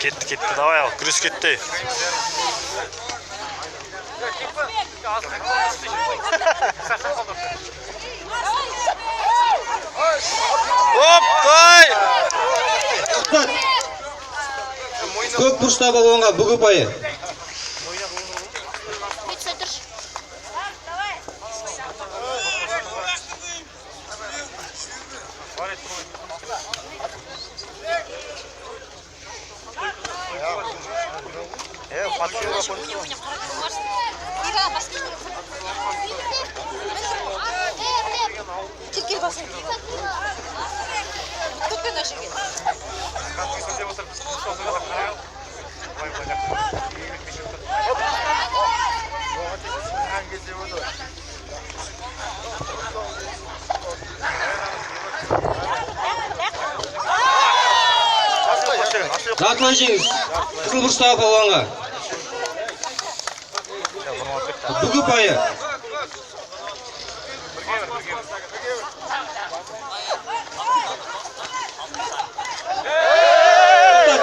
Кетті, кетті, давай ал, күрес кетті. Оп, ой! Тоқтат. Көк бұрышта балуанға бүк ұпайы. Кел, кел, басың. Көппен мына жерге. Жартылай жеңіс. Қызыл бұрыштағы палуанға. Бүк ұпайы.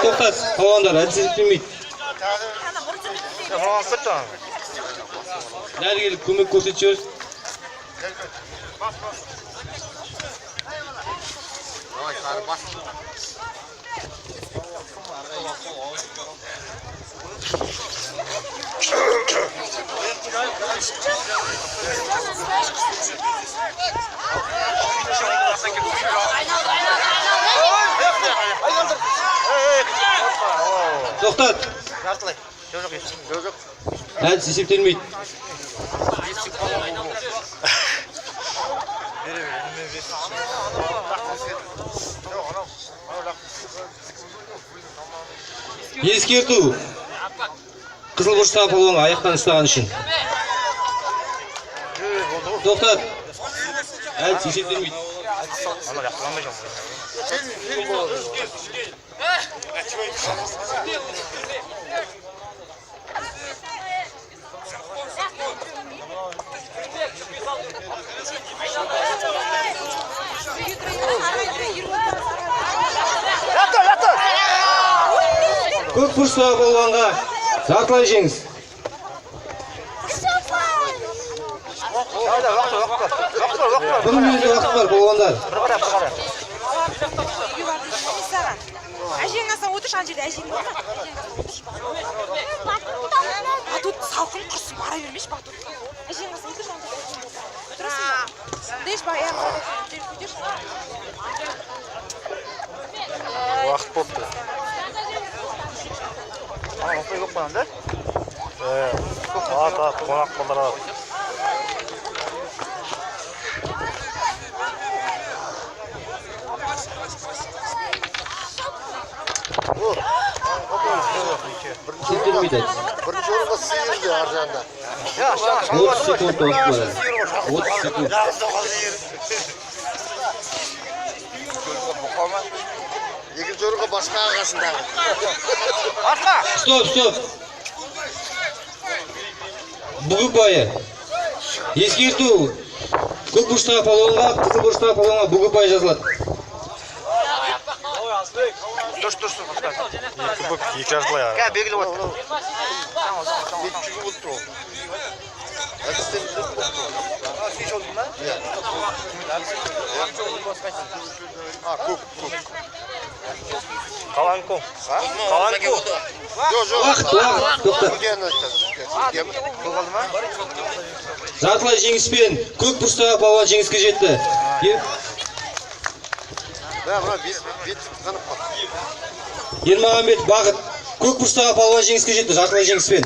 Тоқтат, тоқтат. Палуандар әдіс есептелмейді. Дәрігерлік көмек көрсетіп жіберсін. Тоқтат. Әдіс есептелмейді. Ескерту. Қызыл бұрыштағы палуанға аяқтан ұстаған үшін. Тоқтат. Әдіс есептелмейді. Көк бұрыштағы палуанға жартылай жеңіс. Бір минут уақыт бар, палуандар. Үйге бардым мен саған. Әжеңнің қасына отыршы, ана жерде әжең бар ма? Әжеңнің қасына отыршы. Батут салқын, құрсын, бара бермеші батутқа. Әжеңнің қасына отыршы, ана жерде әжең бар. Отырасың ба? Деш ба, аяғын көтерші. Уақыт болыпты. Ат, ат, қонақ балдар ат. Есептелмейді әдіс. Бірінші орынға сиыр де ар жағында. 30 секунд уақыт бар. 30 секунд. Екінші орынға басқа ағасындағы. Стоп, стоп. Бүк ұпайы. Ескерту. Көк бұрыштағы палуанға, қызыл бұрыштағы палуанға бүк ұпайы жазылады. Екі бүк, екі жартылай. Бет жүгі болып тұр ол. Әдістен жүзіп болып тұр. Иә. А, көк, көк. Қаланку. Қаланку. Жоқ, жоқ. Уақыт, уақыт, тоқтат. Түркияны айтады. Түркия ма? Жартылай жеңіспен көк бұрыштағы палуан жеңіске жетті. Мә, мына бет қанып қалды. Ермағанбет Бағыт көк бұрыштағы палуан жеңіске жетті жартылай жеңіспен.